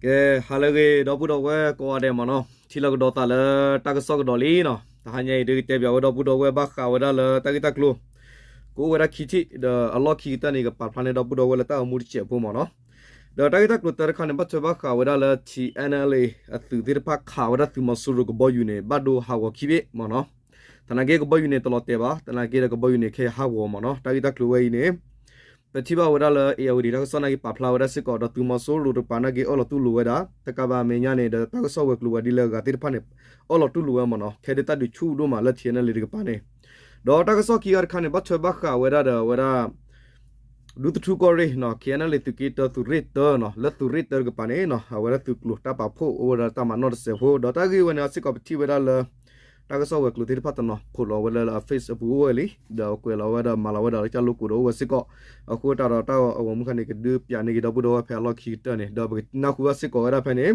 ကဲ ဟါလၢအဂ့ၤ ဒီပုၢ်ဒီဝဲၢ်ကိးဂၤဒဲးမ့ၢ်နီၤ, ထံၣ်လိာ်ကဒီးသးလၢတၢ်ကစီၣ်ကဒီးလံနီၤ. တဟါညါအံၤ ဒုးကတဲပၠးဝဲဒီပုၢ်ဒီဝဲၢ်ဘၣ်ဃးဝဲဒၣ်လၢတၢ်ဂ့ၢ်တၢ်ကျိၤ ကအိၣ်ဝဲဒၣ်ခံထံၣ် ဒီးအလီၢ်ခံကတၢၢ်န့ၣ် ကပာ်ဖျါန့ၢ်ဒီပုၢ်ဒီဝဲၢ်လၢတၢ်အိၣ်မူတစဲးဖိမ့ၢ်နီၤ. ဒီးတၢ်ဂ့ၢ်တၢ်ကျိၤတၢတခါန့ၣ် ဘၣ်ထွဲဘၣ်ဃးဝဲဒၣ်လၢ ထံၣ်အဲၣ်အဲၣ်လ်အ့ အသုးသ့ၣ်တဖၣ်ခးဝဲဒၣ်သုးမီၤစိရိၤကဘီယူၤန့ၣ် ဘၣ်ဒိဟးဂီၤခံဘ့ၣ်မ့ၢ်နီၤ. သနာ်က့ကဘီယူၤန့ၣ်တလီၤတဲာ်ဘၣ်, သနာ်က့ဒီးကဘီယူၤန့ၣ်ခဲအံၤဟးဂီၤမ့ၢ်နီၤ. တၢ်ဂ့ၢ်တၢ်ကျိၤဝဲအံၤန့ၣ် ပထံၣ်ဘၣ်ဝဲဒၣ်လၢ အ့ၣ်အၤဝံၤဒံး တၢ်ကစီၣ်နာ်က့ပာ်ဖျါဝဲဒၣ်စ့ၢ်ကီး ဒီးသုးမီၤစိရိၤတကပၤနာ်က့ အၢၣ်လီၤတူၢ်လိာ်ဝဲဒၣ် တကးဘၣ်အမဲာ်ညါန့ၣ် ဒီးတၢ်ကစီၣ်ဝဲၤကျိၤဝဲၤဒ်လၢအဂၤသ့ၣ်တဖၣ်န့ၣ် အၢၣ်လီၤတူၢ်လိာ်ဝဲမ့ၢ်နီၤ. ခဲဒုးတၢ်ဒုးဆူၣ်ဒိၣ်မးလၢ ထံၣ်အဲၣ်အဲၣ်လ်အ့ တကပၤန့ၣ် ဒီးတၢ်ကစီၣ်ခံဂၤတခါန့ၣ် ဘၣ်ထွဲဘၣ်ဃးဝဲဒၣ်ဒီးအဝဲဒၣ် ဒူသထူကီၢ်ရ့ၣ်နီၤ, ထံၣ်အဲၣ်အဲၣ်လ်အ့ သုးက့တၢ သုးရ့ၣ်တၢနီၤ, လၢသုးရ့ၣ်တၢတကပၤန့ၣ်နီၤ အဝဲဒၣ်သုးကျိၤတၢ်ပာ်ဖှိၣ်အိၣ်ဝဲဒၣ်တၢ်မၤနီၣ်တစဲးဖိ, ဒီးတၢ်ဂ့ၢ်ဝဲန့ၣ်စ့ၢ်ကီးပထံၣ်ဝဲဒၣ်လၢ တၢ်ကစီၣ်ဝဲၤကျိၤသ့ၣ်တဖၣ်တနီၤ ဖိးလီၤဝဲလၢ အ Facebook အပူၤအိၣ်ဝဲလံ, ဒီးကွဲးလီၤဝဲဒီးမၤလီၤဝဲဒီးလၢတၢ်လိၣ်ကိးဒီးအိၣ်ဝဲစ့ၢ်ကီး, အဃိသတးဒီးတၢ်ဂီၤမူခါန့ၣ် ကဒုးပၠးန့ၢ်က့ၤဒီပုၢ်ဒီဝဲၢ်ဖဲအလီၢ်ခံကတၢၢ်န့ၣ် ဒီးပကနၢ်ဟူဘၣ်စ့ၢ်ကီးဝဲဒၣ်ဖဲန့ၣ်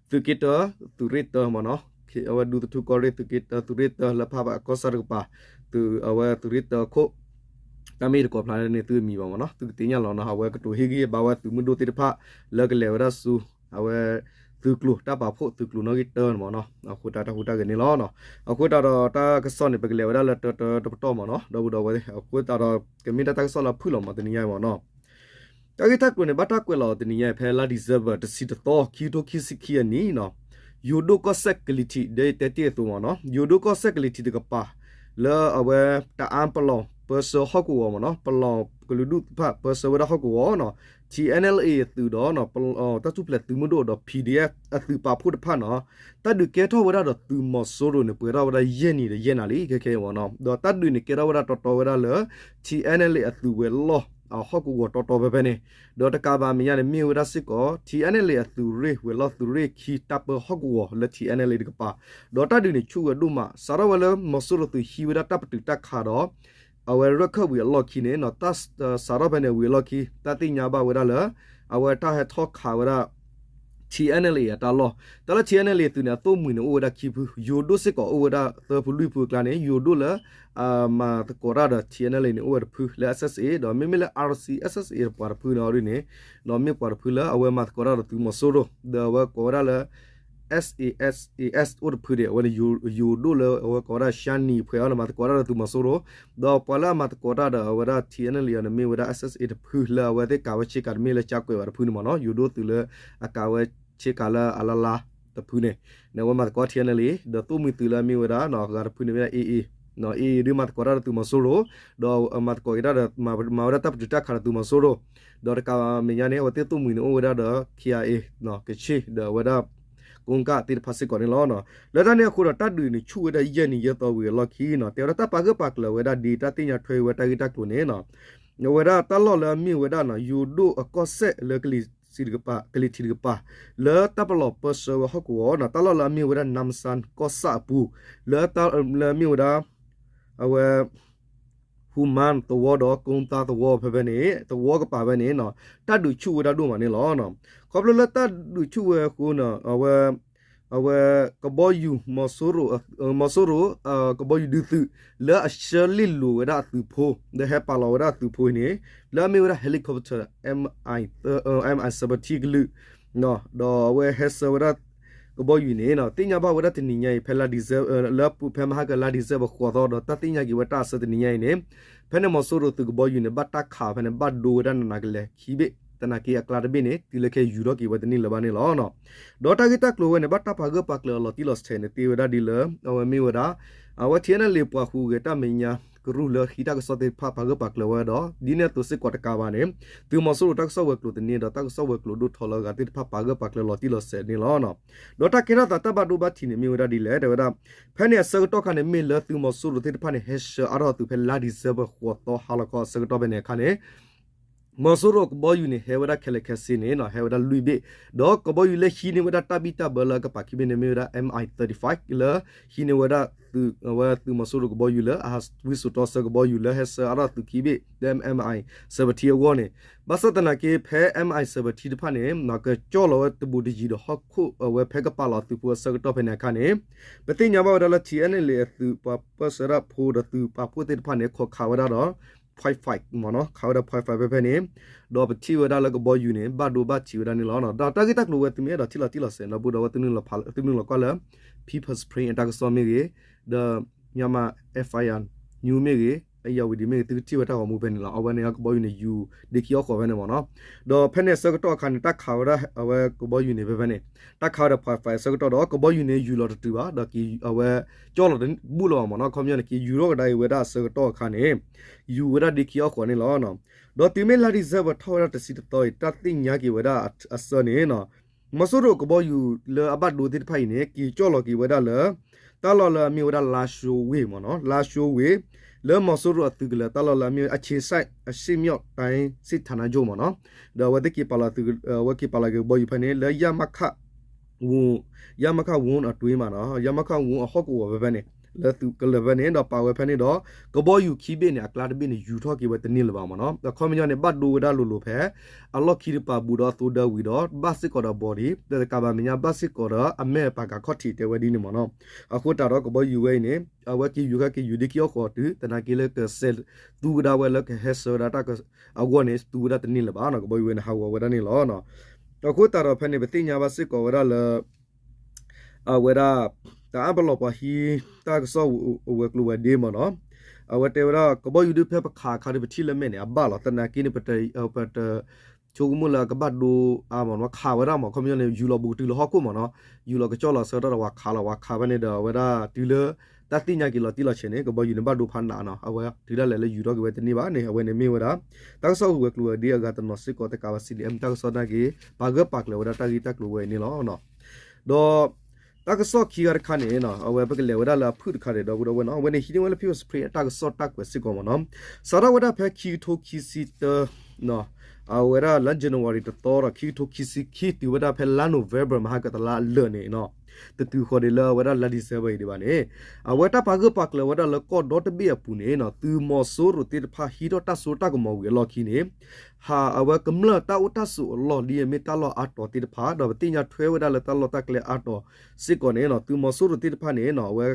သုးက့တၢ သုးရ့ၣ်တၢမ့ၢ်နီၤ, အဝဲဒူသထူကီၢ်ရ့ၣ် သုးက့တၢ သုးရ့ၣ်တၢ လၢဖးဘၣ်ကီၢ်ဆၣ်တကပၤ, သုးအဝဲသုးရ့ၣ်တၢအခိၣ် တၢ်မ့ၢ်တကိးဖျါန့ၣ် သုမံၤဘၣ်မ့ၢ်နီၤ, သုကသ့ၣ်ညါလီၤနီၤ, အဝဲကတိၤဟ့ၣ်ဂံၢ်ဟ့ၣ်ဘါဝဲသုးမုၢ်ဒိၣ်သ့ၣ်တဖၣ် လၢကလဲၤဝဲဒၣ်ဆူ အဝဲ သုးကျိၤတၢ်ပာ်ဖှိၣ် သုးကျိၤနီၣ်ဂံၢ်တၢမ့ၢ်နီၤ, အဃိတၢ်တၢ်ဟူးတၢ်ဂဲၤန့ၣ်လီၤ. အဃိသတးဒီးတၢ်ကစီၣ်န့ၣ် ပကလဲၤဝဲဒၣ်လၢတၢတၢတပတီၢ်မ့ၢ်နီၤ, ဒီပုၢ်ဒီဝဲၢ်, အဃိသတးဒီး ကမ့ၢ်ဒၣ်တၢ်ကစီၣ်လၢအဖုၣ်လီၤမ့ၢ်တနံၤညါမ့ၢ်နီၤ. တၢ်ဂ့ၢ်တၢ်ကျိၤန့ၣ် ဘၣ်တၢ်ကွဲးလီၤတနံၤညါအံၤ ဖဲလါ December တဆံတသီ ခံကထိခံဆံခံအနံၣ်နီၤ, ယိၤဒိၣ်ကီၢ်စဲၣ်ကလံၤထံး ဒ်တဲတ့ၢ်အသိးမ့ၢ်နီၤ, ယိၤဒိၣ်ကီၢ်စဲၣ်ကလံၤထံးတကပၤ လၢအဝဲ တအၣ်ပလီၢ်ပၢဆှၢဟီၣ်ကဝီၤမ့ၢ်နီၤ, ပလီၢ်ကလုာ်ဒူၣ်တဖၣ်ပၢဆှၢဝဲဒၣ်ဟီၣ်ကဝီၤနီၤ, ထံၣ်အဲၣ်အဲၣ်လ်အ့ အသုးဒီး တၢ်ထူၣ်ဖျဲးသုးမုၢ်ဒိၣ်ဒီး ပီၣ်ဒံၣ်အ့ၣ် အသုးပာ်ဖှိၣ်တဖၣ်နီၤ, တၢ်ဒုးကဲထီၣ်ဝဲဒၣ်ဒီးသုးမီၤစိရိၤန့ၣ် ပှဲၤထီၣ်ဝဲဒၣ်ယဲၢ်နံၤဒီးယဲၢ်နၤလံ ခဲခဲအံၤမ့ၢ်နီၤ, ဒီးတၢ်ဒုးန့ၣ်ကဲထီၣ်ဝဲဒၣ်တီတီဝဲဒၣ်လၢ ထံၣ်အဲၣ်အဲၣ်လ်အ့ အသုးဝဲၤလီၢ် ဟီၣ်ကဝီၤတီတီဖဲဖဲန့ၣ်, ဒီးတကးဘၣ်မဲာ်ညါန့ၣ် မ့ၢ်ဝဲဒၣ်စ့ၢ်ကီး ထံၣ်အဲၣ်အဲၣ်လ်အ့ အသုးရ့ၣ်ဝဲၤလီၢ်သုးရ့ၣ်ခံ တၢ်ပၢဟီၣ်ကဝီၤလၢ ထံၣ်အဲၣ်အဲၣ်လ်အ့ တကပၤ, ဒီးတၢ်ဒုးန့ၣ်ဆူၣ်ဝဲဒိၣ်မး စးထီၣ်ဝဲလၢမီၤစိရိၤသုးဟံးဝဲဒၣ်တၢ်ပတုာ်တၢ်ခးဒီး အဝဲရၢၢ်ခၢၣ်ဝံၤအလီၢ်ခံန့ၣ်နီၤ, တၢ်စးထီၣ်ဖဲန့ၣ်ဝံၤအလီၢ်ခံ တၢ်သ့ၣ်ညါဘၣ်ဝဲဒၣ်လၢ အဝဲတၢ်ဟဲထီၣ်ခးဝဲဒၣ် ထံၣ်အဲၣ်အဲၣ်လ်အ့ အတၢ်လီၢ်, တၢ်လၢထံၣ်အဲၣ်အဲၣ်လ်အ့ အသုးန့ၣ် အသိၣ်မှံၤန့ၣ်အိၣ်ဝဲဒၣ်ခံဖု, ယိၤဒိၣ်စ့ၢ်ကီးအိၣ်ဝဲဒၣ်သၢဖုလွံၢ်ဖုအကျါန့ၣ် ယိၤဒိၣ်လၢ မၤသကိးတၢ်ဒီး ထံၣ်အဲၣ်အဲၣ်လ်အ့ န့ၣ် အိၣ်ဝဲတဖုလၢ SSA ဒီးမ့မ့ၢ်လၢ RCSS အပှၤတဖုန့ၣ်အီၤဒ်န့ၣ် မ့ၢ်ပှၤတဖုလၢအဝဲမၤသကိးတၢ်ဒီးသုးမီၤစိရိၤ ဒီးအဝဲကိးဝဲဒၣ်လၢ SASAS အိၣ်တဖုဒီး အဝဲန့ၣ်ယိၤဒိၣ်လၢအဝဲကိးဝဲဒၣ် ရှါနံၤ ဖဲအံၤန့ၣ် မၤသကိးတၢ်ဒီးသုးမီၤစိရိၤ, ဒီးပှၤလၢအမၤသကိးတၢ်ဒီးအဝဲဒၣ် ထံၣ်အဲၣ်အဲၣ်လ်အ့ န့ၣ် မ့ၢ်ဝဲဒၣ် SSA တဖုလၢအဝဲသ့ၣ်ကးဝဲဆ့ကၤတမ့ၢ်လၢကၠါကွဲးဘၣ်တဖုန့ၣ်မ့ၢ်နီၤ, ယိၤဒိၣ်သုးလၢအကးဝဲဆ့ကၤလၢအလါလါတဖုန့ၣ် န့ၣ် အဝဲမၤသကိး ထံၣ်အဲၣ်အဲၣ်လ်အ့ ဒီးသိၣ်မှံၤသုးလၢအမ့ၢ်ဝဲဒၣ်အဂၤတဖုန့ၣ်မ့ၢ်ဒၣ် AA, AA ဒုးမၤသကိးတၢ်ဒီးသုးမီၤစိရိၤ, ဒီးမၤသကိးက့ၤတၢ်ဒီး မၤဝဲဒၣ်တၢ်ပတုာ်တၢ်ခးဒီးသုးမီၤစိရိၤ, ဒီးတကးဘၣ်မဲာ်ညါန့ၣ် အဝဲသ့ၣ်သိၣ်မှံၤန့ၣ်အိၣ်ဝဲဒၣ်ဒီး KIA ကဆ့ၣ် ဒီးအဝဲဒၣ် ကိကၣ်သ့ၣ်တဖၣ်စ့ၢ်ကီးန့ၣ်လီၤ. လၢတၢ်န့ၣ်အဃိဒီး တၢ်ဒုးန့ၣ်ဆူၣ်ဝဲဒၣ်ယဲၢ်နံၤယဲၢ်သီဝံၤအလီၢ်ခံနီၤ, တဲဝဲဒၣ်တၢ်ပာ်ဂၢၢ်ပာ်ကျၢၤဝဲဒၣ်ဒ်တၢ်သ့ၣ်ညါထွဲဝဲတၢ်ဂ့ၢ်တၢ်ကျိၤန့ၣ် အဝဲဒၣ်တၢ်လီၢ်လၢအမ့ၢ်ဝဲဒၣ် ယိၤဒိၣ်အကီၢ်စဲၣ်လၢကလံၤထံးတကပၤ, ကလံၤထံးတကပၤ လၢတၢ်ပလီၢ်ပၢဆှၢဝဲဟီၣ်ကဝီၤနီၤ, တၢ်လီၢ်လၢအမ့ၢ်ဝဲဒၣ် နါမစၢ်ကီၢ်ဆၣ်အပူၤ, လၢတၢ်လၢအမ့ၢ်ဝဲဒၣ် အဝဲ ဟူမၢ်သဝီဒီး ကိသါသဝီဖဲဖဲန့ၣ် သဝီကပၤဖဲန့ၣ်နီၤ, တၢ်ဒုးဆူၣ်ဝဲဒၣ်ဒိၣ်မးန့ၣ်လီၤ. ခီဖျိလၢတၢ်ဒုးဆူၣ်ဝဲအဃိန့ၣ် အဝဲ အဝဲ ကဘီယူၤ မီၤစိရိၤ ကဘီယူၤဒုးသုး လၢအဆှၢလ့ၣ်လိၤဝဲဒၣ်အသုးဖိ ဒီးဟဲပာ်လီၤဝဲဒၣ်အသုးဖိအံၤန့ၣ် လၢအမ့ၢ်ဝဲဒၣ် helicopter MI, MI seventeen ကလုာ် ဒီးအဝဲဟဲဆှၢဝဲဒၣ် ကဘီယူၤန့ၣ် သ့ၣ်ညါဘၣ်ဝဲဒၣ်တနံၤညါအံၤ ဖဲလါ December လၢဖဲမဟါကလါ December ဃိးသီ ဒီးတၢ်သ့ၣ်ညါက့ၤဝဲတၢ်အဆၢတနံၤညါအံၤန့ၣ် ဖဲန့ၣ်မီၤစိရိၤသုးကဘီယူၤန့ၣ် ဘၣ်တၢ်ခးဖဲန့ၣ် ဘၣ်ဒိဝဲဒၣ်နးနးကလဲာ်ခံဘ့ၣ်, သနာ်က့အကျါတဘ့ၣ်န့ၣ် တုၤလၢခဲယူၤထီၣ်က့ၤဝဲတန့ၢ်လၢၤဘၣ်န့ၣ်လီၤ. ဒီးတၢ်ဂ့ၢ်တၢ်ကျိၤဝဲန့ၣ် ဘၣ်တၢ်ပာ်ဂၢၢ်ပာ်ကျၢၤအလီၤတံၢ်လီၤဆဲးန့ၣ် သ့ဝဲဒၣ်ဒ်လၢ အဝဲမ့ၢ်ဝဲဒၣ် အဝဲ ထံၣ်အဲၣ်အဲၣ်လ်အ့ ပှၤဟူးဂဲၤတၢ်မဲာ်ညါကရူၢ်လၢဟံးတၢ်ကစီၣ်သ့ၣ်တဖၣ် ပာ်ဂၢၢ်ပာ်ကျၢၤဝဲဒီး ဒ်န့ၣ်အသိးစ့ၢ်ကီးတကးဘၣ်န့ၣ် သုးမီၤစိရိၤတၢ်ကစီၣ်ဝဲၤကျိၤသန့ဒီး တၢ်ကစီၣ်ဝဲၤကျိၤဒိၣ်ထီၣ်လၢအဂၤသ့ၣ်တဖၣ် ပာ်ဂၢၢ်ပာ်ကျၢၤလီၤတံၢ်လီၤဆဲးန့ၣ်လီၤ. ဒီးတၢ်ကဲထီၣ်သးတၢ်ဘၣ်ဒိဘၣ်ထံးန့ၣ် မ့ၢ်ဝဲဒၣ်ဒ်လဲၣ် တဲဝဲဒၣ် ဖဲန့ၣ်အဆၢကတီၢ်ခါန့ၣ် မ့ၢ်လၢသုးမီၤစိရိၤသ့ၣ်တဖၣ်န့ၣ် ဟဲဆှၢအါထီၣ်သုးဖဲလါ December ဃိးသီဟါလီၤခီအဆၢကတီၢ်ဖဲန့ၣ်အခါန့ၣ် မီၤစိရိၤကဘီယူၤန့ၣ် ဟဲဝဲဒၣ်ခဲလၢာ်ခဲဆ့န့ၣ် ဟဲဝဲဒၣ်လွံၢ်ဘ့ၣ်, ဒီးကဘီယူၤလၢဟံးန့ၢ်ဝဲဒၣ်တၢ်ဘံၣ်တၢ်ဘၢလၢအကပၤခံဘ့ၣ်န့ၣ် မ့ၢ်ဝဲဒၣ် MI thirty-five လၢဟံးန့ၢ်ဝဲဒၣ် အဝဲသုးမီၤစိရိၤကဘီယူၤလၢအဝံစိာ်တီဆှၢကဘီယူၤလၢဟဲဆှၢအါထီၣ်သုးခံဘ့ၣ် လၢ MI seventeen အဂီၢ်န့ၣ်, ဘၣ်ဆၣ်သနာ်က့ ဖဲ MI seventeen တဖၣ်န့ၣ် ကကၠီၣ်လီၤဝဲတဘူးတယံၤဒီးဟီၣ်ခိၣ်အဝဲဖဲကပာ်လီၤအသုးဖိအဆၢကတီၢ်ဖဲန့ၣ်အခါန့ၣ် ပသ့ၣ်ညါဘၣ်ဝဲဒၣ်လၢ ထံၣ်အဲၣ်အဲၣ်လ်အ့ အသုးပှၤပၢၢ်ဆၢတၢ်ဖိဒီးသုးပာ်ဖှိၣ်သ့ၣ်တဖၣ်န့ၣ် ခိးခးဝဲဒၣ်ဒီး point five မ့ၢ်နီၤ, ခးဝဲဒၣ် point five ဖဲဖဲန့ၣ်, ဒီးပထံၣ်ဝဲဒၣ်လၢကဘီယူၤန့ၣ် ဘၣ်ဒိဘၣ်ထံးဝဲဒၣ်န့ၣ်လီၤ. ဒီးတၢ်ဂ့ၢ်တၢ်ကျိၤဝဲသုမ့ၢ်အဲၣ်ဒိးထံၣ်လီၤတံၢ်လီၤဆဲး ဒီပုၢ်ဒီဝဲၢ် သုနုာ်လီၤကွၢ်လၢ People's Spring အတၢ်ကစီၣ်မ့ၢ်ဂ့ၤ, ဒီး Myanmar Fire News မ့ၢ်ဂ့ၤ, Irrawaddy မ့ၢ်ဂ့ၤ သုကထံၣ်ဝဲတၢ်ဂီၤမူဖဲန့ၣ်လီၤ. အဝဲန့ၣ်ကဘီယူၤန့ၣ် ယူၤဒ့ခံအီၣ်ဃီၤဖဲန့ၣ်မ့ၢ်နီၤ. ဒီးဖဲန့ၣ်အဆၢကတီၢ်အခါန့ၣ် တၢ်ခးဝဲဒၣ်အဝဲကဘီယူၤန့ၣ် ဖဲဖဲန့ၣ် တၢ်ခးဝဲဒီး point five အဆၢကတီၢ်ဒီး ကဘီယူၤန့ၣ် ယူၤလီၤတတုၤဘၣ်, ဒီးက့ၤအဝဲကၠီၣ်လီၤတဘူၣ်လၢၤဘၣ်မ့ၢ်နီၤ. ခီပညီန့ၣ် က့ၤယူၤထီၣ်ကဒါက့ၤဝဲဒၣ်အဆၢကတီၢ်အခါန့ၣ် ယူၤဝဲဒၣ်ဒ့ခံအီၣ်ဃီၤန့ၣ်လီၤ. ဒီးတုၤမ့ၢ်လါ December ထီၣ်ဝဲဒၣ်တဆံတသီအံၤ တၢ်သ့ၣ်ညါက့ၤဝဲဒၣ်အဆၢန့ၣ် မီၤစိရိၤကဘီယူၤလၢအဘၣ်ဒိသ့ၣ်တဖၣ်အံၤန့ၣ် က့ၤကၠီၣ်လီၤက့ၤဝဲဒၣ်လၢ တၢ်လီၢ်လၢအမ့ၢ်ဝဲဒၣ် လါၡိဝ့ၢ်မ့ၢ်နီၤ, လါၡိဝ့ၢ် လၢမီၤစိရိၤအသုးကလၢၤ တၢ်လီၢ်လၢအမ့ၢ်ဝဲ အဆ့စဲ့ အရှေ့မြောက်တိုင်းစစ်ဌာနချုပ် မ့ၢ်နီၤ. ဒီးအဝဲသ့ၣ်က့ၤပာ်လီၤသုး အဝဲက့ၤပာ်လီၤက့ၤကဘီယူၤဖဲန့ၣ် လၢ ရမခ ဝ ရမခ ဝ အတွင်း မ့ၢ်နီၤ, ရမခ ဝ အဟီၣ်ကဝီၤဖဲဖဲန့ၣ် လၢသုးကလၢၤဖဲန့ၣ် ဒီးပာ်ဝဲဖဲန့ၣ်ဒီး ကဘီယူၤခံဘ့ၣ်န့ၣ် အကျါတဘ့ၣ်န့ၣ် ယူၤထီၣ်က့ၤဝဲတန့ၢ်လၢၤဘၣ်မ့ၢ်နီၤ. ဒီးခီပညီန့ၣ် ဘၣ်ဒိဝဲဒၣ်လိၤလိၤဖဲ အလီၢ်ခံတပၤဘူးဒီးအသိဒၢဝံၤဒီး ဘၣ်စ့ၢ်ကီးဒီး body ဒီးတကးဘၣ်မဲာ်ညါ ဘၣ်စ့ၢ်ကီးဒီးအမဲာ်ပာ်ကၤခီၣ်ထံးတဲဝဲဒ်န့ၣ်မ့ၢ်နီၤ. အဃိသတးဒီးကဘီယူၤဝဲအံၤန့ၣ် အဝဲက့ၤယူၤခါက့ၤယူၤဒ့ခံအီၣ်ဃီၤတုၤ သနာ်က့လၢကစဲးသူဝဲဒၣ်ဝဲလၢကဟဲဆှၢဝဲဒၣ်တၢ်အဂီၢ်န့ၣ် သူဝဲဒၣ်တန့ၢ်လၢၤဘၣ်နီၤ, ကဘီယူၤဝဲန့ၣ် ဟးဂီၤဝဲဒၣ်န့ၣ်လီၤ. အဃိသတးဒီးဖဲန့ၣ် ပသ့ၣ်ညါဘၣ်စ့ၢ်ကီးဝဲဒၣ်လၢ အဝဲဒၣ် တအၣ်ပလီၢ်ပှၤဟံးတၢ်ကစီၣ်ဝဲၤကျိၤဝဲၤဒ့မ့ၢ်နီၤ, အဝဲတဲဝဲဒၣ်ကဘီယူၤဒုးဖဲပခးအခါဒုး ပထံၣ်လၢမဲာ်န့ၣ် အဘၣ်လီၤ. သနာ်က့န့ၣ် ပတ ဆိကမိၣ်လၢအကဘၣ်ဒိအါမ့ၢ်နီၤ, ခးဝဲဒၣ်မ့ၢ် ခီပညီန့ၣ် ယူၤလီၤဘူးကတုၤလၢဟီၣ်ခိၣ်မ့ၢ်နီၤ, ယူၤလီၤကကၠီၣ်လီၤဆၢကတီၢ်ဒီး ပှၤခးလီၤ ပှၤခးဖဲန့ၣ်ဒီး အဝဲဒၣ်တုၤလၢ တၢ်သ့ၣ်ညါက့ၤလီၤတံၢ်လီၤဆဲးန့ၣ် ကဘီယူၤန့ၣ်ဘၣ်ဒိဖးနးနီၤ, အဝဲတုၤဒၣ်လဲာ်လၢယူၤထီၣ်က့ၤဝဲတန့ၢ်ဘၣ်န့ၣ် အဝဲန့ၣ်မ့ၢ်ဝဲဒၣ် တၢ်ကစီၣ်ဝဲၤကျိၤဝဲၤဒ့အဂၤတနီၤစ့ၢ်ကီး တကးဘၣ် CDM တၢ်ကစီၣ်နာ်က့ ပာ်ဂၢၢ်ပာ်ကျၢၤဝဲဒၣ်တၢ်ဂ့ၢ်တၢ်ကျိၤဝဲအံၤန့ၣ်လီၤ. ဒီး တၢ်ကစီၣ်ခံဂၤတခါန့ၣ် အဝဲပကလဲၤဝဲဒၣ်လၢအဖုၣ်တခါန့ၣ် ဒီပုၢ်ဒီဝဲၢ်နီၤ, အဝဲန့ၣ်ဟံးန့ၢ်ဝဲလၢ People's Spring အတၢ်ကစီၣ်တၢ်ကွဲးစ့ၢ်ကီးမ့ၢ်နီၤ, စးထီၣ်ဝဲဒၣ်ဖဲခံကထိခံဆံတၢ အဝဲဒၣ်လါ January တသီဒီး ခံကထိခံဆံခံ တုၤဝဲဒၣ်ဖဲလါ November မဟါကတလါအလၢာ်န့ၣ်နီၤ, တတုၤဃီၤဒံးလၢအဝဲဒၣ်လါ December အံၤဒံးဘၣ်န့ၣ်, အဝဲတၢ်ပာ်ဂၢၢ်ပာ်ကျၢၤဝဲဒၣ်လၢကီၢ်ဒီတဘ့ၣ်အပူၤန့ၣ်နီၤ, သုးမီၤစိရိၤသ့ၣ်တဖၣ်ဟံးထီၣ်တၢ်စိတၢ်ကမီၤဝံၤအလီၢ်ခံန့ၣ် ဟးအဝဲကမျၢၢ်တၢ်အိၣ်တၢ်ဆိးအလီၢ် ဒ်အမ့ၢ်တၢ်လီၢ်အါတီၤသ့ၣ်တဖၣ် ဒီးပသ့ၣ်ညါထွဲဝဲဒၣ်လၢတၢ်လီၢ်တၢ်ကျဲအါတီၤစ့ၢ်ကီးန့ၣ်နီၤ, သုးမီၤစိရိၤသ့ၣ်တဖၣ်န့ၣ်နီၤ အဝဲ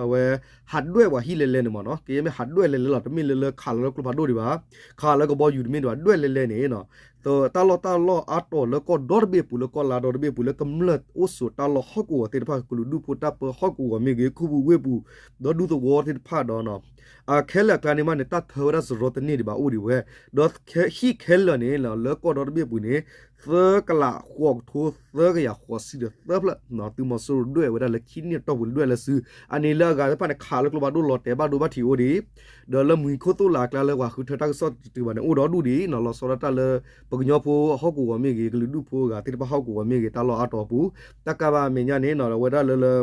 အဝဲဟးဒွဲၣ်ပှၤဟံၣ်လဲၤလဲၤန့ၣ်မ့ၢ်နီၤ, ကယဲၢ်မ့ၢ်ဟးဒွဲၣ်လဲၤလဲၤလီၤ, တမ့ၢ်လၢလၢခးလီၤလၢကျိဖးဒိၣ်ဒံးဘၣ်, ခးလၢကဘီယူၤတမ့ၢ်ဒံးဘၣ်, ဒွဲၣ်လဲၤလဲၤန့ၣ်နီၤ, တၢ်လီၢ်တၢ်လီၢ်အါတီၤလၢကီၢ်ဒီတဘ့ၣ်အပူၤ လၢကီၢ်လါဒီတဘ့ၣ်အပူၤ လၢကမျၢၢ်အိၣ်ဆိးတၢ်လီၢ်ဟီၣ်ကဝီၤသ့ၣ်တဖၣ် ကလုာ်ဒူၣ်ဖိတၢ်ပၢဟီၣ်ကဝီၤမ့ၢ်ဂ့ၤ ခူပူၤဝ့ၢ်ပူၤ ဒီဒူသဝီသ့ၣ်တဖၣ်ဒီး အခဲလၢာ်အကျါန့ၣ်မးန့ၣ် တၢ်ထၢဝဲဒၣ်စရီတန့ၢ်ဒံးဘၣ်အိၣ်ဒံးဝဲ, ဒီးဟံၣ်ခဲလၢာ်န့ၣ် လၢကီၢ်ဒီတဘ့ၣ်အပူၤန့ၣ် သၢကလးဃိးကထိသၢကယၤဃိးဆံဒီးသၢဖျၢၣ်, သုးမီၤစိရိၤဒွဲၣ်ဝဲဒၣ်လၢခံနံၣ်အတီၢ်ပူၤဒွဲၣ်လၢစု, အန့ၣ်လၢအဂၤသ့ၣ်တဖၣ်န့ၣ် ခးလၢကျိဖးဒိၣ်လီၤတဲာ်ဘၣ်ဒိဘၣ်ထံးအိၣ်ဒံး, ဒီးလၢမှံၤခိၣ်သိၣ်လးအကျါလၢပှၤဃုထၢတၢ်ကစီၣ်တတုၤဘၣ်န့ၣ် အိၣ်ဒီးဒူၣ်ဒံးနီၤ, လီၤဆီဒၣ်တၢ်လၢ ပကညီဖိဟီၣ်ကဝီၤမ့ၢ်ဂ့ၤ ကလုာ်ဒူၣ်ဖိအဂၤသ့ၣ်တဖၣ်ဟီၣ်ကဝီၤမ့ၢ်ဂ့ၤ တၢ်လီၢ်အါတီၤအပူၤ, တၢ်ကးဘၣ်အမဲာ်ညါန့ၣ်နီၤ အဝဲဒၣ်လၢလၢ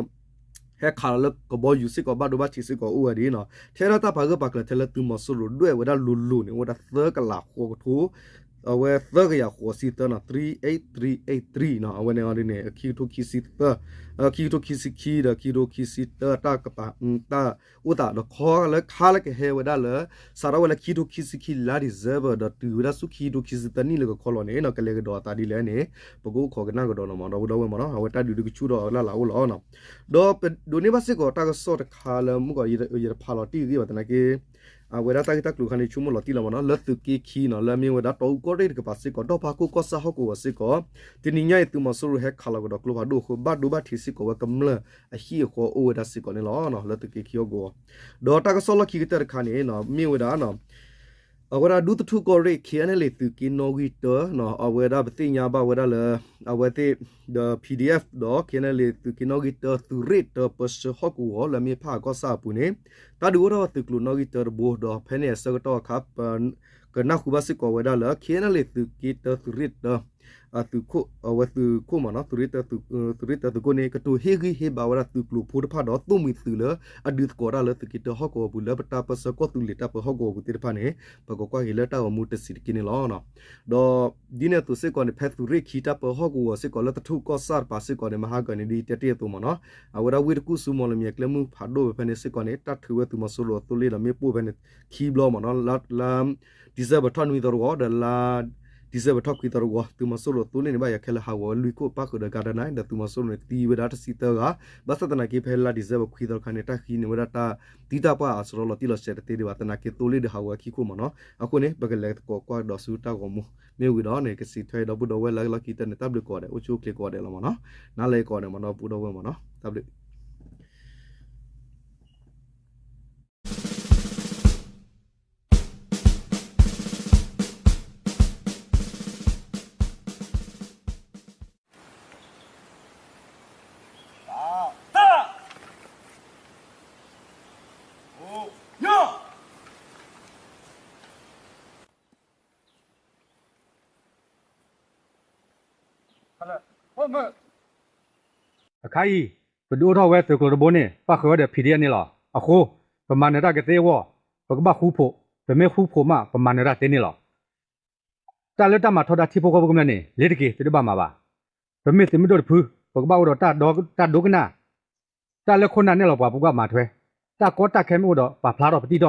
ဟဲခးလီၤလၢကဘီယူၤစ့ၢ်ကီး ဘၣ်ဒိဘၣ်ထံးစ့ၢ်ကီးအိၣ်ဝဲဒၣ်နီၤ, ထဲဒၣ်တၢ်ပာ်ဂၢၢ်ပာ်ကျၢၤထဲလၢသုးမီၤစိရိၤဒွဲၣ်ဝဲဒၣ်လိၤလိၤန့ၣ် အိၣ်ဝဲဒၣ်သၢကလးဃိးကထိ အဝဲသၢကယၤဃိးဆံသၢနီၤ, three eight three eight three နီၤ, အဝဲန့ၣ်အီၤဒ်န့ၣ် ခံကထိခံဆံသၢ, ခံကထိခံဆံခံဒီး ခံကထိခံဆံသၢ တၢ်ကပၤ တၢ်အိၣ်သးဒီးခီလၢခါလၢကဟဲဝဲဒၣ်လၢ စးထီၣ်ဝဲလၢခံကထိခံဆံခံ လါ December ဒီးတုၤဝဲဒၣ်ဆူခံကထိခံဆံသၢနံၣ်လၢကခီလီၤန့ၣ်နီၤ, ကလဲၤကဒီးအသးဒ်လဲၣ်န့ၣ် ပကအိၣ်ခိးကနၣ်ကဒီးနီၤမး ဒီပုၢ်ဒီဝဲၢ်မးနီၤ, အဝဲတၢ်ဒုးဒုးကဆူၣ်ဒီးလၢ်လၢ်အိၣ်လီၤနီၤ, ဒီးပဒိးန့ၢ်ဘၣ်စ့ၢ်ကီးတၢ်ကစီၣ်တခါလၢမုၢ်ကီး ယတဖးလီၤတံၢ်ဂ့ၢ်ဘၣ်သနာ်က့ အဝဲဒၣ်တၢ်ဂ့ၢ်တၢ်ကျိၤခါန့ၣ် ဆိကမိၣ်လီၤတံၢ်လီၤမးနီၤ, လၢသုးက့ခံနီၤ လၢအမ့ၢ်ဝဲဒၣ်တီအူကီၢ်ရ့ၣ်တကပၤစ့ၢ်ကီး ဒီၣ်ဖးခိၣ်ကီၢ်ဆၣ်ဟီၣ်ကဝီၤစ့ၢ်ကီး တနံၤညါအံၤ သုးမီၤစိရိၤဟဲခးလီၤကဒီးကျိဖးဒိၣ်အဃိ ဘၣ်ဒိဘၣ်ထံးစ့ၢ်ကီးဝဲကမျၢၢ်အဟံၣ်အဃီအိၣ်ဝဲဒၣ်စ့ၢ်ကီးန့ၣ်လီၤ. လၢသုးက့ခံဟီၣ်ကဝီၤ ဒီးတၢ်ကစီၣ်လီၢ်ခံကတၢၢ်တခါန့ၣ် မ့ၢ်ဝဲဒၣ် အဝဲဒၣ်ဒူသထူၣ်ကီၢ်ရ့ၣ် KNLA သုးက့နီၣ်ဂံၢ်တၢ အဝဲဒၣ်ပသ့ၣ်ညါဘၣ်ဝဲဒၣ်လၢ အဝဲသ့ၣ်ဒီး PDF ဒီး KNLA သုးက့နီၣ်ဂံၢ်တၢ သုးရ့ၣ်တၢပၢဆှၢဟီၣ်ကဝီၤ လၢအမ့ၢ်ဖးအကီၢ်ဆၣ်အပူၤန့ၣ် တၢ်ဒုးအိၣ်ထီၣ်ဝဲသုးကျိၤနီၣ်ဂံၢ်တၢတဘိ ဒီးဖဲန့ၣ်အဆၢကတီၢ်အခါ ပကနၢ်ဟူဘၣ်စ့ၢ်ကီးဝဲဒၣ်လၢ KNLA သုးက့တၢ သုးရ့ၣ်တၢ သုးခိၣ် အဝဲသုးခိၣ်မးနီၤ သုးရ့ၣ်တၢ သုးရ့ၣ်တၢသုးခိၣ်န့ၣ် ကတိၤဟ့ၣ်ဂံၢ်ဟ့ၣ်ဘါဝဲဒၣ်သုးကျိၤဖိတဖၣ်ဒီး သိၣ်မှံၤသုးလၢအဒုးသကိးတၢ်လၢသုးက့တၢဟီၣ်ကဝီၤပူၤ လၢပတၢ်ပၢဆှၢကီၢ်သူလ့ၤတၢ်ပၢဟီၣ်ကဝီၤပူၤသ့ၣ်တဖၣ်န့ၣ် ပကကွၢ်က့ၤလၢတၢ်ဂီၤမူတဆံးတက့ၢ်န့ၣ်လီၤ. ဒီးဒ်န့ၣ်အသိးစ့ၢ်ကီးန့ၣ် ဖဲသုးရ့ၣ်ခံတၢ်ပၢဟီၣ်ကဝီၤစ့ၢ်ကီးလၢသထူၣ်ကီၢ်ဆၣ်တပၤစ့ၢ်ကီးန့ၣ် မဟါကၢန့ၣ် ဒ်တဲတ့ၢ်အသိးမးနီၤ အဝဲဒၣ်ဝ့ၢ်တကူၣ်ဆူမီၢ်လမၠဲၤကျဲမုၢ်ဖးဒိၣ်ဖဲဖဲန့ၣ်စ့ၢ်ကီးန့ၣ် တၢ်ထုးဝဲသုးမီၤစိရိၤအသိလ့ၣ်ဒီးမ့ၣ်ပိၢ်ဖဲန့ၣ်ခံဘျီမးနီၤ လါ လါ December ထီၣ်နွံသီတဝီဒီးလါ December ထီၣ်ခွံသီတဝီ သုးမီၤစိရိၤသိလ့ၣ်န့ၣ် ဘၣ်ယၤခဲလၢာ်ဟးဂီၤဝဲလွံၢ်ခိၣ်ပၣ်ဃုာ်ဒီး Garden Knight ဒီးသုးမီၤစိရိၤန့ၣ်သံဝဲဒၣ်တဆံသၢဂၤ, ဘၣ်ဆၣ်သနာ်က့ဖဲလါ December ခွံသီတခါန့ၣ် တၢ်ဃံန့ၢ်ဝဲဒၣ်တၢ်သံတၢ်ပှၢ်အစရီလီၤတံၢ်လီၤဆဲးတသ့ဒံးဘၣ် သနာ်က့သိလ့ၣ်ဒီးဟးဂီၤဝဲခံခိၣ်မ့ၢ်နီၤ. အဃိန့ၣ် ပကလဲၤသကိးကွၢ်ကဒီးဆူတၢ်ဂီၤမူ မ့ၢ်ဝံၤဒီးန့ၣ် ကစံးထွဲဒီပုၢ်ဒီဝဲၢ်လၢလီၢ်ခံကတၢၢ်န့ၣ် တၢ်ဘျုးကိးဂၤဒဲး အိၣ်ဆူၣ်အိၣ်ချ့ကိးဂၤဒဲးလီၤမ့ၢ်နီၤ. နၤလၢအံၤကိးဂၤဒဲးမ့ၢ်နီၤ ပုၢ်ဒီဝဲၢ်မ့ၢ်နီၤ တၢ်ဘျုး အခါအံၤ ပဒုးအိၣ်ထီၣ်ဝဲသုးကျိၤတဘိန့ၣ် ပၣ်ဃုာ်ဝဲဒီး P D F န့ၣ်လီၤ. အဃိ ပမၤနၢၤတၢ်ကသ့အဂီၢ် ပကဘၣ်ဃူဖိး, ပမ့ၢ်ဃူဖိးမး ပမၤနၢၤတၢ်သ့န့ၣ်လီၤ. တၢ်လၢတၢ်မၤထီဒါထံဖိကီၢ်ဖိကမျၢၢ်န့ၣ် လ့ၤတက့ၤ သုတဘၣ်မၤဘၣ်. ပမ့ၢ်သုးမုၢ်ဒိၣ်တဖု ပကဘၣ်အိၣ်ဒီးတၢ်ဒိကနၣ်, တၢ်လၢခိၣ်နၢ်နဲၣ်လီၤပှၤ ပကဘၣ်မၤထွဲ, တၢ်ကီတၢ်ခဲမ့ၢ်အိၣ်ဒီး ပာ်ဖျါထီၣ်ပတံၢ်ထီၣ်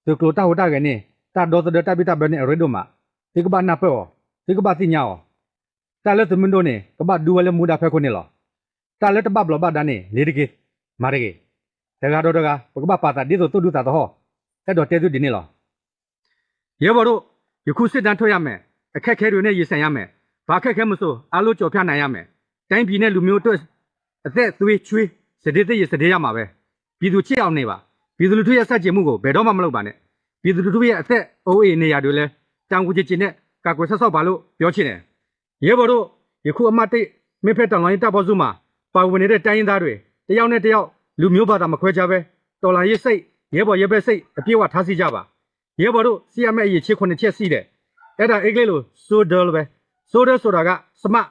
သုးကျိၤတၢ်ဟူးတၢ်ဂဲၤန့ၣ် တၢ်ဒီသဒၢတၢ်ဘံၣ်တၢ်ဘၢန့ၣ် အရ့ဒိၣ်မး, သုကဘၣ်နၢ်ပၢၢ်အီၤ, သုကဘၣ်သ့ၣ်ညါအီၤ. တၢ်လၢသုးမုၢ်ဒိၣ်န့ၣ် ကဘၣ်ဒူဝဲလၢမူဒါဖီခိၣ်န့ၣ်လီၤ. တၢ်လၢတဘၣ်ဘျီးဘၣ်ဒါန့ၣ် လ့ၤတက့ၤ, မၤတဂ့ၤ. တဂၤဒီးတဂၤ ပကဘၣ်ပာ်သးဒ်သိးသိၣ်ဒူသးသဟီၣ်, အဲၣ်ဒိးတဲသုဒ်န့ၣ်လီၤ. ရဲဘော်တို့, ယခုစစ်တမ်းထွက်ရမယ်, အခက်အခဲတွေနဲ့ရင်ဆိုင်ရမယ်, ဘာအခက်အခဲမဆို အားလုံးကျော်ဖြတ်နိုင်ရမယ်, တိုင်းပြည်နဲ့လူမျိုးအတွက် အသက်သွေးချွေး စတေးသင့်ရင်စတေးရမှာပဲ, ပြည်သူချစ်အောင်နေပါ, ပြည်သူလူထုရဲ့ဆန့်ကျင်မှုကို ဘယ်တော့မှမလုပ်ပါနဲ့, ပြည်သူလူထုရဲ့အသက်အိုးအိမ်နေရာတွေလည်း တာဝန်ကျေကျေနဲ့ ကာကွယ်စောင့်ရှောက်ပါလို့ ပြောချင်တယ်. ရဲဘော်တို့, ယခုအမှတ်တစ် မင်းဖက်တော်လှန်ရေးတပ်ပေါင်းစုမှာ ပါဝင်နေတဲ့တိုင်းရင်းသားတွေ တစ်ယောက်နဲ့တစ်ယောက် လူမျိုးဘာသာမခွဲခြားဘဲ တော်လှန်ရေးစိတ် ရဲဘော်ရဲဘက်စိတ် အပြည့်အဝထားရှိကြပါ. ရဲဘော်တို့ စစ်ရမယ့်အရည်အချင်းခုနှစ်ချက်ရှိတယ်. အဲ့ဒါအင်္ဂလိပ်လို soldier လိုပဲ. Soldier ဆိုတာက smart,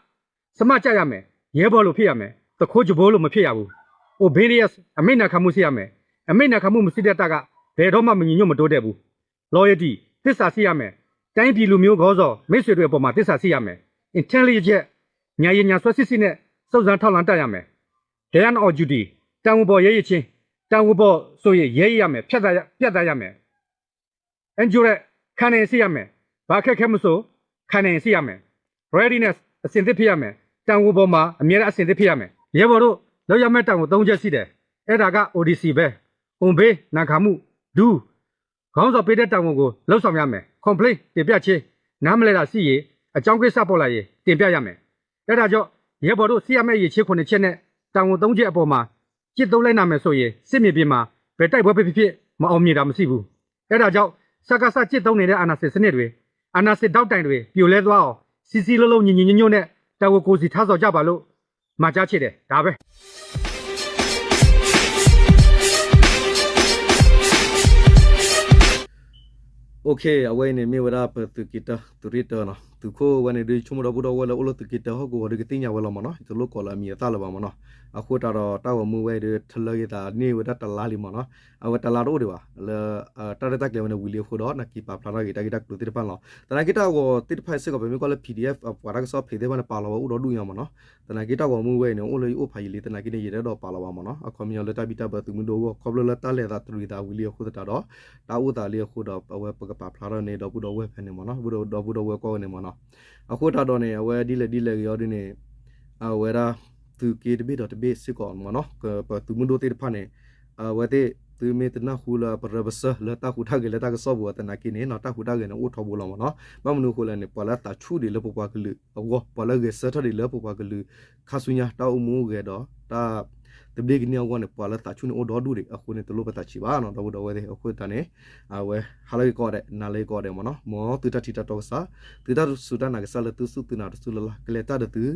smart ကျရမယ်. ရဲဘော်လိုဖြစ်ရမယ်. သူခိုးကဘိလိုမဖြစ်ရဘူး. Obedience အမိန့်နာခံမှုရှိရမယ်. အမိန့်နာခံမှုမရှိတဲ့တပ်က ဘယ်တော့မှမညီညွတ်မတိုးတက်ဘူး. Loyalty သစ္စာရှိရမယ်. တိုင်းပြည်လူမျိုးခေါင်းဆောင်မိတ်ဆွေတွေအပေါ်မှာသစ္စာရှိရမယ်. Intelligence ဉာဏ်ရည်ဉာဏ်စွဲရှိရှိနဲ့ စုံစမ်းထောက်လှမ်းတတ်ရမယ်. Line of duty တာဝန်ပေါ်ရဲရင့်ခြင်း, တာဝန်ပေါ်ဆိုရင်ရဲရင့်ရမယ်, ဖြတ်သန်းရမယ်. Endurance ခံနိုင်ရည်ရှိရမယ်. ဘာအခက်အခဲမဆို ခံနိုင်ရည်ရှိရမယ်. Readiness အဆင်သင့်ဖြစ်ရမယ်. တာဝန်ပေါ်မှာအမြဲတမ်းအဆင်သင့်ဖြစ်ရမယ်. ရဲဘော်တို့လုပ်ရမယ့်တာဝန်သုံးချက်ရှိတယ်. အဲ့ဒါက Odyssey ပဲ. Obey နာခံမှု, Do ခေါင်းဆောင်ပေးတဲ့တာဝန်ကိုလုပ်ဆောင်ရမယ်. Complain တင်ပြခြင်း, နားမလည်တာရှိရင်, အကြောင်းကိစ္စပေါ်လာရင်တင်ပြရမယ်. အဲ့ဒါကြောင့် ရဲဘော်တို့စစ်ရမယ့်အရည်အချင်းခုနှစ်ချက်နဲ့ တာဝန်သုံးချက်အပေါ်မှာ ကျင့်သုံးလိုက်နာမယ်ဆိုရင် စစ်မြေပြင်မှာ ဘယ်တိုက်ပွဲပဲဖြစ်ဖြစ် မအောင်မြင်တာမရှိဘူး. အဲ့ဒါကြောင့် စကစကျင့်သုံးနေတဲ့အာဏာရှင်စနစ်တွေ, အာဏာရှင်ဒေါက်တိုင်တွေ ပြိုလဲသွားအောင် စည်းစည်းလုံးလုံး ညီညီညွတ်ညွတ်နဲ့ တာဝန်ကိုယ်စီထမ်းဆောင်ကြပါလို့ မှာကြားချင်တယ်. ဒါပဲ. Okay, အဝဲအံၤန့ၣ်မ့ၢ်ဝဲဒၣ်ပသုးက့တၢ သုးရ့ၣ်တၢနီၤ, သုးခိၣ်ဝဲန့ၣ်ဒုး ယဆိကမိၣ်ဒီပုၢ်ဒီဝဲၢ်လၢအိၣ်လၢသုးက့တၢဟီၣ်ကဝီၤဒုးကသ့ၣ်ညါဝဲလီၤမ့ၢ်နီၤ, ယတလိၣ်ကိးလၢအမံၤအသၣ်လၢၤဘၣ်မ့ၢ်နီၤ. အဃိသတးဒီးတၢ်ဂီၤမူဝဲအံၤဒုး ထလၢက့ၤသးန့ၢ်ဝဲဒၣ်တလါလံမ့ၢ်နီၤ, အဝဲတလါတအိၣ်ဒံးဘၣ် လၢ တၢ်ရဲၣ်တၢ်ကျဲၤဝဲန့ၣ်ဝံၤလံအဃိဒီး နာ်က့ပာ်ဖျါထီၣ်က့ၤတၢ်ဂ့ၢ်တၢ်ကျိၤသ့ၣ်တဖၣ်န့ၣ်လီၤ. သနာ်က့တၢ်ဂီၤသ့ၣ်တဖၣ်အံၤစ့ၢ်ကီး ပမ့ၢ်ကွၢ်လၢ PDF ပှၤတၢ်ကစီၣ်ဖံးသ့ၣ်တဖၣ်န့ၣ် ပာ်လီၤဝဲအိၣ်ဒီဒူၣ်ညါမ့ၢ်နီၤ. သနာ်က့တၢ်ဂီၤမူဝဲအံၤန့ၣ် အိၣ်လၢယအိၣ်ဖးယံာ်လံ သနာ်က့န့ၣ် ယတအဲၣ်ဒိးပာ်လီၤဘၣ်မ့ၢ်နီၤ. အခီပညီလၢတၢ်ဘံၣ်တၢ်ဘၢသုးမုၢ်ဒိၣ်အဂီၢ် ခီဖျိလၢတၢ်လဲၤသးတရံးသးဝံၤလံအဃိသတးဒီး တၢ်အိၣ်သးလံအဃိဒီး အဝဲပကပာ်ဖျါထီၣ်န့ၢ်ဒီပုၢ်ဒီဝဲၢ်ဖဲန့ၣ်မ့ၢ်နီၤ, ဒီပုၢ်ဒီဝဲၢ်ကိးဂၤန့ၣ်မ့ၢ်နီၤ. အဃိသတးဒီးန့ၣ် အဝဲဒ်လဲၣ်ဒ်လဲၣ်ဂ့ၤအီၤဒ်န့ၣ် အဝဲဒၣ် သုးက့တဘ့ၣ်ဒီးတဘ့ၣ်စ့ၢ်ကီးမ့ၢ်နီၤ, ပသုးမုၢ်ဒိၣ်သ့ၣ်တဖၣ်န့ၣ် အဝဲသ့ၣ် သုမ့ၢ်တနၢ်ဟူလၢပရၢပစၢလၢတၢ်ဟူးတၢ်ဂဲၤလၢတၢ်ကစီၣ်ပူၤသနာ်က့န့ၣ်နီၤ, တၢ်ဟူးတၢ်ဂဲၤန့ၣ်အိၣ်ထီဘိလီၤမ့ၢ်နီၤ. ဘၣ်မနုၤအဃိလဲၣ်န့ၣ် ပှၤလၢအသးဆူၣ်ဒံးလၢပပှၤကလုာ်အဂီၢ်, ပှၤလၢဂဲၤဆၢထၢၣ်ဒံးလၢပပှၤကလုာ် ခါဆူညါတၢ်အိၣ်မူအိၣ်ဂဲၤဒီး တၢ်သဘျ့ကန့ၢ်အဂီၢ်န့ၣ် ပှၤလၢသးဆူၣ်န့ၣ်အိၣ်ဒီဒူၣ်ဒံးအဃိန့ၣ် တလိၣ်ပသးဆံးဘၣ်နီၤ ဒီပုၢ်ဒီဝဲၢ်သ့ၣ်. အဃိသတးန့ၣ် အဝဲဟါလၢဂ့ၤကိးဂၤဒဲး နၤလၢဂ့ၤကိးဂၤဒဲးမ့ၢ်နီၤ, မ်သုတၢ်ထံၣ်တၢ်တီကစၢ်, သုတၢ်စူၢ်တၢ်နာ်ကစၢ်လၢသုစူၢ်သုနာ်တစူၢ်လၢ်လၢ် ကလဲၤတၢ်ဒီး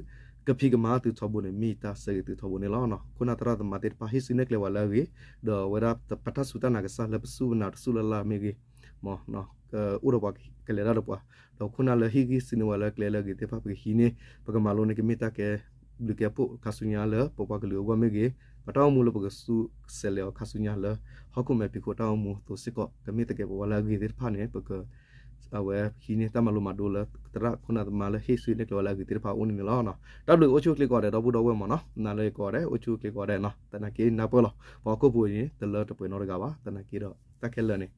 သု ကဖံးကမၤသုထီဘိန့ၣ် မ့ၢ်တၢ်ဆၢဂ့ၤသုထီဘိန့ၣ်လီၤ. ခိၣ်နၢ်သရၣ်သမါသ့ၣ်တဖၣ် ဟ့ၣ်စုနဲၣ်ကျဲဝဲလၢအဂ့ၤ, ဒီးအဝဲဒၣ်ပတၢ်စူၢ်တၢ်နာ်ကစၢ်လၢပစူၢ်ပနာ်တစူၢ်လၢ်လၢ်မ့ၢ်ဂ့ၤ မ် အိၣ်ဒီးပှၤကလဲၤတၢ်ဒီးပှၤ, ဒီးခိၣ်နၢ်လၢဟ့ၣ်ဂံၢ်စုနဲၣ်ဝဲလၢကျဲလၢအဂ့ၤသ့ၣ်တဖၣ် ပကဟံးန့ၢ် ပကမၤလိန့ၢ်ကမ့ၢ်တၢ်ကဲဘျုးကဲဖှိၣ်ခါဆူညါလၢပပှၤကလုာ်အဂီၢ်မ့ၢ်ဂ့ၤ, ပတၢ်အိၣ်မူလၢပကစူၢ်ကစဲးလဲၤအီၤခါဆူညါလၢ ဟီၣ်ခိၣ်မဲာ်ဖံးခိၣ်တၢ်အိၣ်မူအသိးစ့ၢ်ကီး ကမ့ၢ်တကဲပဝဲလၢအဂ့ၤသ့ၣ်တဖၣ်န့ၣ် ပက အဝဲဟံးန့ၢ်တၢ်မၤလိမၤဒိလၢသရၣ်ခိၣ်နၢ်သမါလၢဟ့ၣ်စုနဲၣ်ကျဲဝဲလၢအဂ့ၤသ့ၣ်တဖၣ်အအိၣ်န့ၣ်န့ၣ်လီၤ. တၢ်ဘျုးအိၣ်ဆူၣ်အိၣ်ချ့ကိးဂၤဒဲး ဒီပုၢ်ဒီဝဲၢ်မ့ၢ်နီၤ, နၤလၢဂ့ၤကိးဂၤဒဲး အိၣ်ဆူၣ်အိၣ်ချ့ကိးဂၤဒဲးနီၤ, သနာ်က့နၢ်ပၢၢ်လီၤ. ပှၤဟီၣ်ခိၣ်ဖိအံၤန့ၣ် တလၢတပှဲၤနီတဂၤဘၣ်, သနာ်က့ဒီးတၢ်ခဲလၢာ်န့ၣ်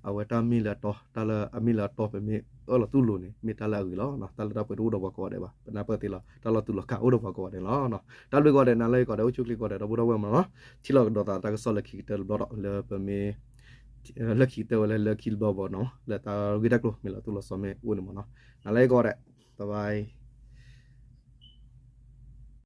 အဝဲတၢ်မ့ၢ်လၢအတီ, တၢ်လၢအမ့ၢ်လၢအတီ ပမ့ၢ်အၢၣ်လီၤတူၢ်လိာ်န့ၣ် မ့ၢ်တၢ်လၢအဂ့ၤလီၤ. တၢ်လၢတၢ်ပှဲၤတအိၣ်ဒီးပှၤကိးဂၤဒဲးဘၣ်, ပနၢ်ပၢၢ်သ့လီၤ, တၢ်လီၤတူာ်လီၤကာ်အိၣ်ဒီးပှၤကိးဂၤဒဲးလီၤ. တၢ်ဘျုးကိးဂၤဒဲး, နၤလၢယကိးဂၤဒဲး အိၣ်ဆူၣ်အိၣ်ချ့ကိးဂၤဒဲးဒီပုၢ်ဒီဝဲၢ်မးနီၤ. ထံၣ်လိာ်ကဒီးသးတၢ်ကစီၣ်လၢခံကတၢၢ်တဘျီဒီး လၢပမ့ၢ် လၢခံကတၢၢ်ဝဲလၢ လၢခံတဘျီဘၣ်နီၤ, လၢတၢ်ဂ့ၢ်တၢ်ကျိၤမ့ၢ်လီၤတူာ်လီၤစီမ့ၢ်အိၣ်န့ၣ်မးနီၤ. နၤလၢယကိးဂၤဒဲး, bye bye.